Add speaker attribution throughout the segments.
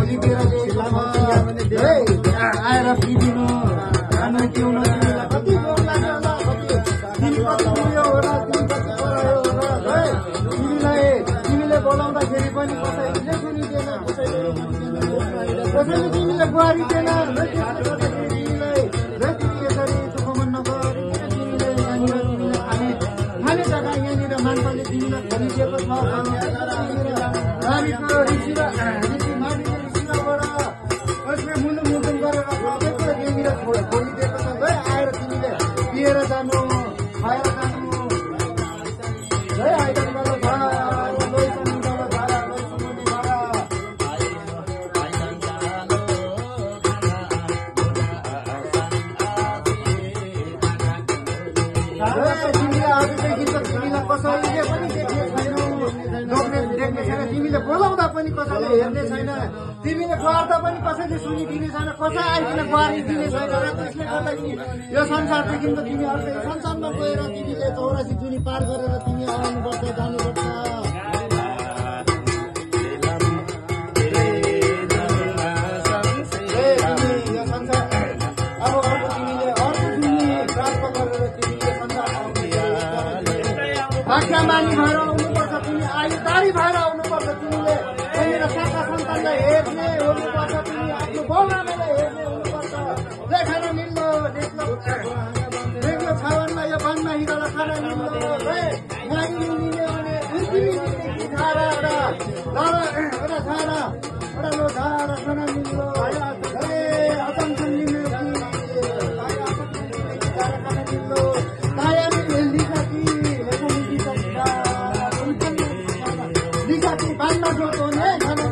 Speaker 1: भोलितिर आएर पिदिनु खानु पिउनु तिमीलाई कति जोड लाग्यो होला तिमी कति पुग्यो होला तिमी कति पढायो होला तिमीले बोलाउँदाखेरि पनि कसैले सुनिदिएन कसैले तिमीले बुहारी दिएन तिमीलाई तिमी यसरी दुःखमा नगर तिमीले यहाँनिर तिमीले खाने जग्गा यहाँनिर मान्छेले तिमीलाई खनिदिएको छ नारीको ऋषिबाट कसले मुलुङ गरेर यहाँनिर खोलिदिएको छ आएर तिमीले पिएर जानु खाएर जानु कसैले पनि देख्ने छैन तिमीले बोलाउँदा पनि कसैले हेर्ने छैन तिमीले गुहार्दा पनि कसैले सुनिदिने छैन कसै आइकन गुहारिदिने छैन र त्यसले गर्दाखेरि यो संसारदेखि त तिमी अर्को संसारमा गएर तिमीले 84 जुनी पार गरेर तिमी आउनुपर्छ जानुपर्छ भाग्यमानी भएर आउनुपर्छ तिमी आयुदारी भएर आउनुपर्छ तिमीले यहाँनिर साका सन्तानलाई हेर्ने हुनुपर्छ तिमी आफ्नो बाउआमालाई हेर्ने हुनुपर्छ देखेर मिल्लो देख्लो छावनमा यो वनमा हिँडेर खान मिल्लो नानी मिल्ने भने धारा एउटा धारा एउटा लो धारा खान मिल्लो अचम्छन मिल्ने खान मिल्लो माया मिल्ने साथी बान्ना जोड्छौ नि खाना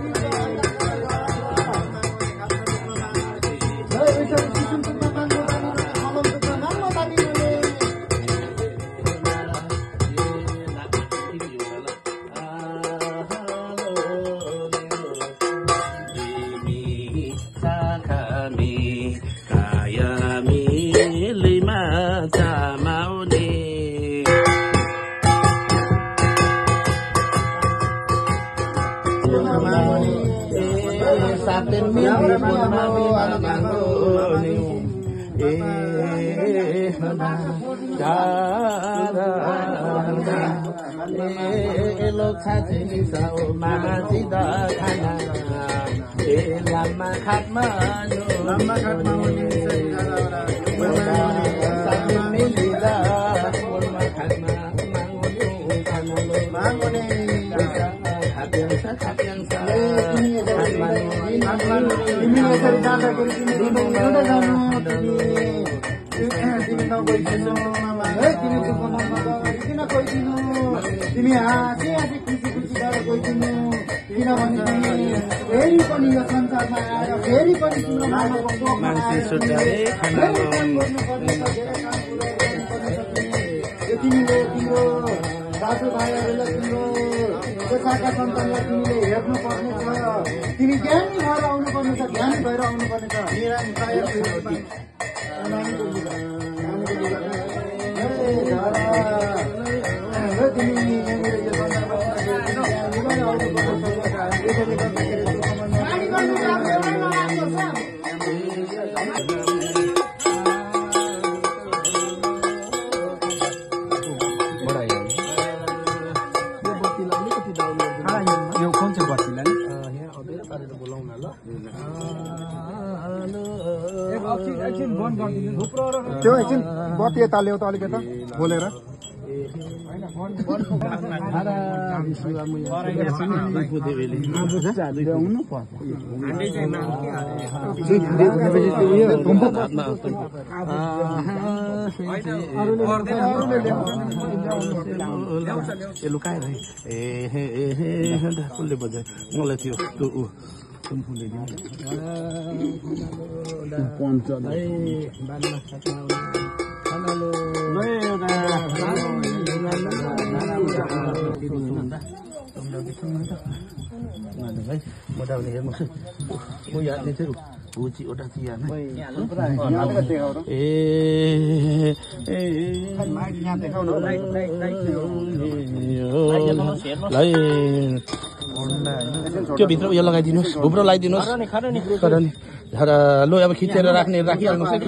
Speaker 1: तिमी हाँसी हाँसी खुसी खुसी गरेर गइदिनु किनभने तिमी फेरि पनि यो संसारमा आएर फेरि पनि तिम्रो तिमीले तिम्रो दाजुभाइहरूलाई तिम्रो साका सन्तानलाई तिमीले हेर्नुपर्ने छ तिमी ज्ञानी भएर आउनुपर्ने छ ज्ञानी भएर आउनुपर्ने छ त्यो एकछिन बत्ती यता ल्याउ त अलिक यता बोलेर लुकाएर कसले बजायो मलाई त्यो
Speaker 2: त्यो भित्र उयो लगाइदिनुहोस्, हुब्रो लगाइदिनुहोस्। तर नि लु अब खिचेर राख्ने राखिहाल्नुहोस् है।